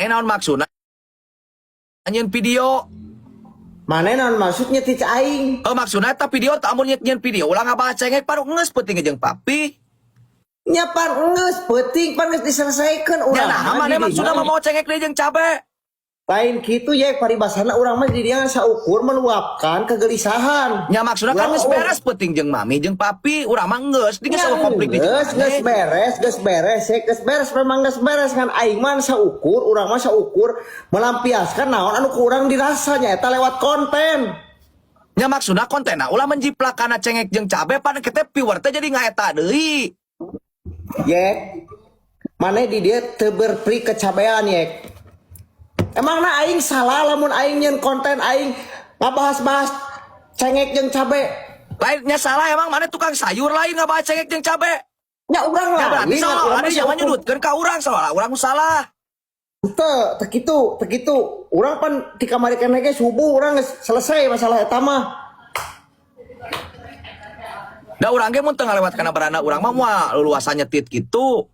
Naon maksudna nyieun video? Mana naon maksudnya ti aing? Eh, maksudna eta video tak amun nyieun video ulah ngabahas cengek, paru geus peuting jeung papi. Nya pan geus peuting, pan geus diselesaikan Ya urang. nah, Mah maneh di maksudna dinya. mah mau cengek deui jeung cabe. Lain kitu ya, paribasana urang mah di dinya saukur meluapkan kegelisahan. Nya maksudna kan geus Urang- beres peuting jeung mami jeung papi, urang mah geus di geus Nya eueuh konflik di jeung geus geus maneh. Beres, geus beres ya, geus beres, memang geus beres kan. Aing mah saukur, urang mah saukur melampiaskan naon anu kurang dirasanya eta lewat konten. Nya maksudna kontenna ulah menjiplak kana cengek jeung cabe, pan kita viewer teh jadi ngaeta deui. Yek, maneh di dieu teu berperi kecabean, yek. Emangna aing salah lamun aing nyieun konten aing ngabahas-bahas cengek jeung cabe? Lainnya salah, emang maneh tukang sayur lain ngabahas cengek jeung cabe? Ya urang Ya berarti lain, salah, urang ada mah yang saukur. Nyudutkeun ka urang salah, urang nu salah. Teu, teu kitu, teu kitu. Urang pan di kamari keneh ge subuh urang geus selesai masalah eta mah. Da urang ge mun teu ngalewat kana beranda urang mah moal leluasa nyetit kitu.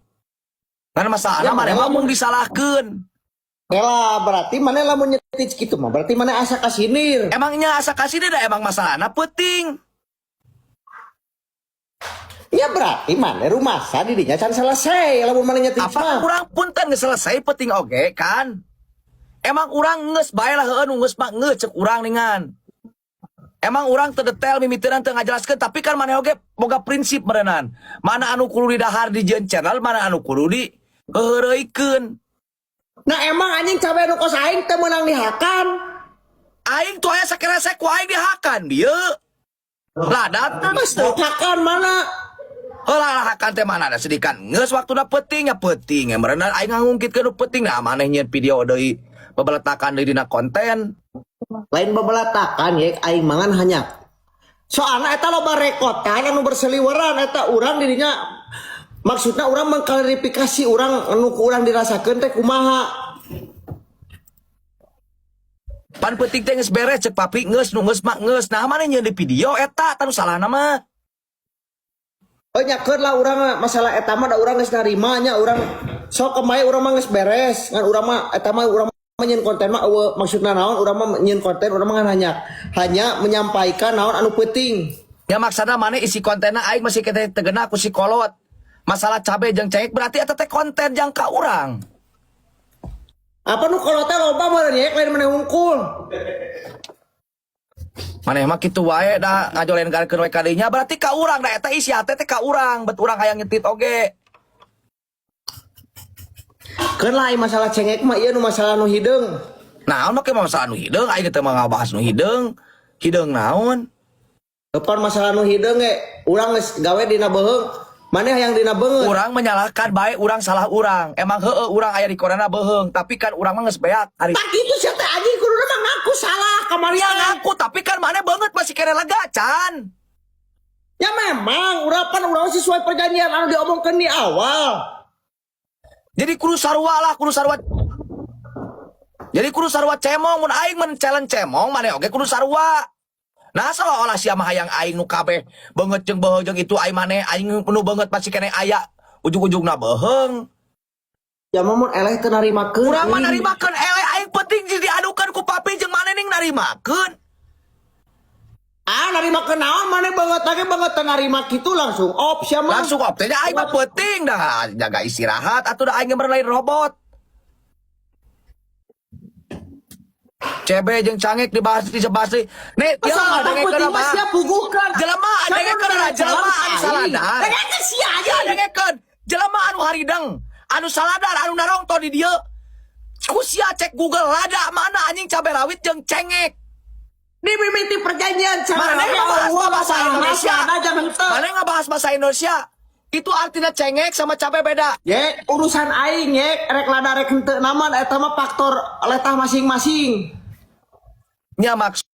Kan masalahna Ya, maneh mah lamun- mung disalahkeun. Ela, berarti maneh lamun nyetit kitu mah berarti maneh asa kasindir. Emangnya asa kasih da emang masalahna peuting. Ya berarti maneh rumasa di dinya can selesai lamun maneh nyetit Apa mah. Urang punten geus selesai peuting oge kan. Emang urang geus bae lah, heueuh, nu geus mah geus cek urang ningan. Emang urang teu detail mimitinan, teu ngajelaskeun, tapi kan maneh oge boga prinsip meureunan. Mana anu kudu didahar di jeung channel, mana anu kudu di heureuykeun. Nah, emang anjing cabe nu kos aing teu meunang dihakan. Aing tuh aya sakeresek ku aing dihakan dieu. Lada teu Geus teu hakan mana? Heula lah, hakan teh mana ada sedikan geus waktuna peuting ya peuting ya meureunan aing ngangungkitkeun nu peuting. Nah, maneh nyieun video deui, bebeletakan deui dina konten. Lain bebelatakan ya, aing mangan hanya. Soalnya eta loba rekotan anu berseliweran eta urang dirinya, maksudna urang mengklarifikasi urang anu ku urang dirasakeun teh kumaha. Pan peuting teh geus beres cek papi, geus nu geus mah geus. Nah, maneh nyieun di video eta tanu salahna mah. Oh, nyakeun lah urang mah, masalah eta mah da urang geus narima nya urang sok kemae urang mah geus beres ngan urang mah eta mah urang mah nyieun konten mah eueuh maksudna naon, urang mah nyieun konten urang mah ngan hanya hanya menyampaikan naon anu peuting. Ya maksudna maneh isi kontenna aing masih kita tegena ku si kolot. Masalah cabe jeung cengek berarti eta teh konten jangka urang. Apa nu kolot teh loba meureun ya, lain maneh hungkul. Maneh mah kitu wae da ngajolengarkeun we kadinya, berarti ka urang da eta isi hate teh ka urang, bet urang hayang nyetit oge. Keun lah ai masalah cengek mah, ieu nu masalah nu hideung. Naon make masalah nu hideung? Aing teh mah ngabahas nu hideung. Hideung naon? Depan masalah nu hideung ge urang geus gawe dina beuheung. Maneh hayang dina beungeut. Urang menyalahkan bae, urang salah urang. Emang heueuh urang aya di korana beuheung, tapi kan urang mah geus beak hari. Tak kitu sia teh anjing, kuduna mah ngaku salah kamari Ya teh. Ngaku, tapi kan maneh banget masih kena lega can. Ya memang urang pan urang sesuai perjanjian anu diomongkeun di awal. Jadi kudu sarua lah, kudu sarua. Jadi kudu sarua cemong, mun aing men challenge cemong, maneh oge kudu sarua. Nah, seolah-olah sia mah hayang aing nu kabeh beungeut jeung beuheung jeung itu aing maneh aing nu beungeut masih keneh aya ujung-ujungna beuheung. Ya mah mun eleh teu narimakeun. Urang mah euy. Narimakeun eleh aing penting jadi diadukeun ku papi jeung maneh ning narimakeun. Ah, narimakeun naon? Maneh beungeut lagi beungeut teu narima kitu langsung off sia mah. Langsung off teh aing mah penting dah jaga istirahat atuh, dah aing ge lain robot. CB jeung cangek dibahas dibahas deui. Nih, ya Masa dengekeun penting mah apa? sia puguhkeun. Jelema dengekeun lah, jelema anu saladar. Dengekeun sia Ya anjing. Dengekeun. Jelema anu harideng, anu saladar, anu narongto di dieu. Ku sia cek Google lada mana anjing cabe rawit jeung cengek. Di mimiti perjanjian Mana nggak bahas bahasa Indonesia? Mana nggak bahas bahasa Indonesia? Itu artinya cengek sama cabe beda. Yek, urusan aing yek, rek lada rek henteu naman eta mah faktor letah masing-masing. Nya maksud